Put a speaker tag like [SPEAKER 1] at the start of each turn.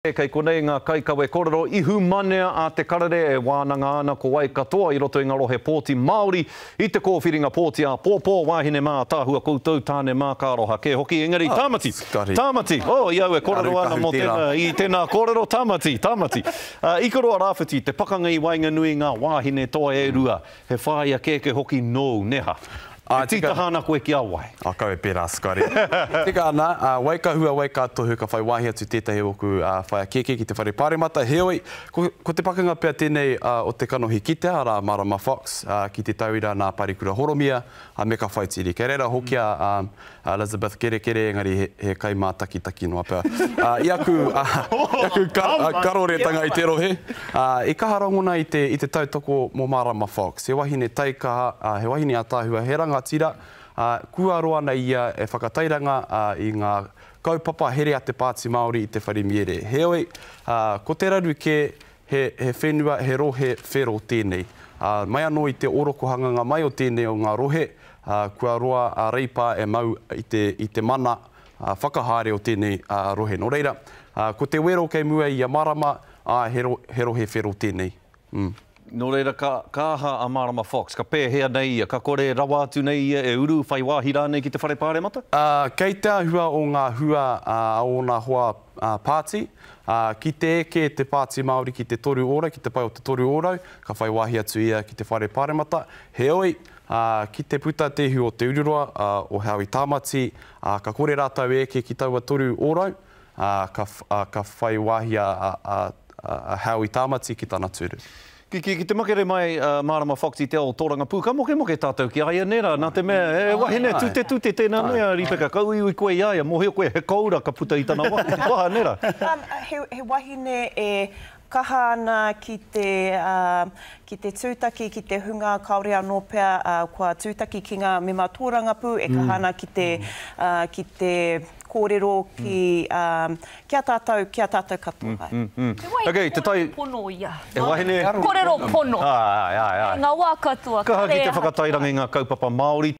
[SPEAKER 1] Kei konei ngā kaikawe korero ihumanea a Te Karere e wānanga ana ko wai katoa i roto i ngā rohe pōti Māori i te kōwhiringa pōti āpōpō, wāhine mā, ataahua koutou, tāne mā, ka aroha kē hoki. Engari, Tāmati! Tāmati! Oh, i au e kōrero ana mō tēnā, i tēnā kōrero, Tāmati! Tāmati! Ikaroa Rāwhiti, te pakanga i waenganui i ngā wāhine toa e rua. He whāia kēkē hoki nōu, nē ha? E tītaha ana koe ki a wai?
[SPEAKER 2] Oh, kau e pērā, Scotty. Tika ana, wai ka hua, wai ka tohu, ka whai wāhi atu tētahi o ōku whaea kēkē ki te whare pāremata. Heoi, ko, ko te pakanga pea tēnei o te kanohi kitea, arā, Marama Fox, ki te tauira nā Parikura Horomia, a Meka Whaitiri. Kei reira hoki a, a Elizabeth Kerekere, engari he, he kaimātakitaki noa pea. I aku, i aku karoretanga i te rohe, i kaha rangona i te, i te tautoko mō Marama Fox. He wahine taikaha, he wahine ātaahua, he rangatira, kua roa nei ia e whakatairanga i ngā kaupapa here a te Pāti Māori i te whare miere. Heoi, ko te raru kē, He, he whenua, he rohe whero tēnei. Ā, mai anō i te orokohanganga mai o tēnei o ngā rohe, ā, kua roa a Reipa e mau i te, i te mana, ā, whakahaere o tēnei, ā, rohe. Nō reira, ā, ko te wero kei mua i a Marama, ā, he ro, he rohe whero tēnei. Mm.
[SPEAKER 1] Nō reira, ka, ka aha a Marama Fox? Ka pēhea nei ia? Ka kore rawa atu nei ia e uru, whai wāhi rānei ki te Whare Pāremata?
[SPEAKER 2] Ā, kei te āhua o ngā hua a ōna hoa pāti, ā, ki te eke te Pāti Māori ki te 3%, ki te pae o te 3%, ka whai wāhi atu ia ki te Whare Pāremata. Heoi, ā, ki te puta te ihu o Te Ururoa, ā, o Howie Tāmati, ā, ka kore rātou e eke ki taua 3%, ā, ka, ā, ka whai wāhi a, a, a, a Howie Tāmati ki tana tūru.
[SPEAKER 1] Ki, ki, ki te makere mai a Mārama Fox i te ao tōrangapū, ka mokemoke tātou ki a ia, nē rā, nā te mea, he wahine tutetute tēnā nui a Ripeka, ka uiui koe i a ia, mōhio koe he koura ka puta i tana waha, nē rā?
[SPEAKER 3] He, he wahine e kaha ana ki te, ki te tūtaki ki te hunga kāore anō pea kua tūtaki ki ngā mema tōrangapū e kaha ana ki te, ki te kōrero ki, Ki a tātou, ki a tātou katoa.
[SPEAKER 4] He wahine kōrero pono ia.
[SPEAKER 1] He wahine.
[SPEAKER 4] Kōrero pono.
[SPEAKER 1] Āe, āe, āe.
[SPEAKER 4] Ngā wā katoa.
[SPEAKER 1] Kaha ki te whakatairanga i ngā kaupapa Māori.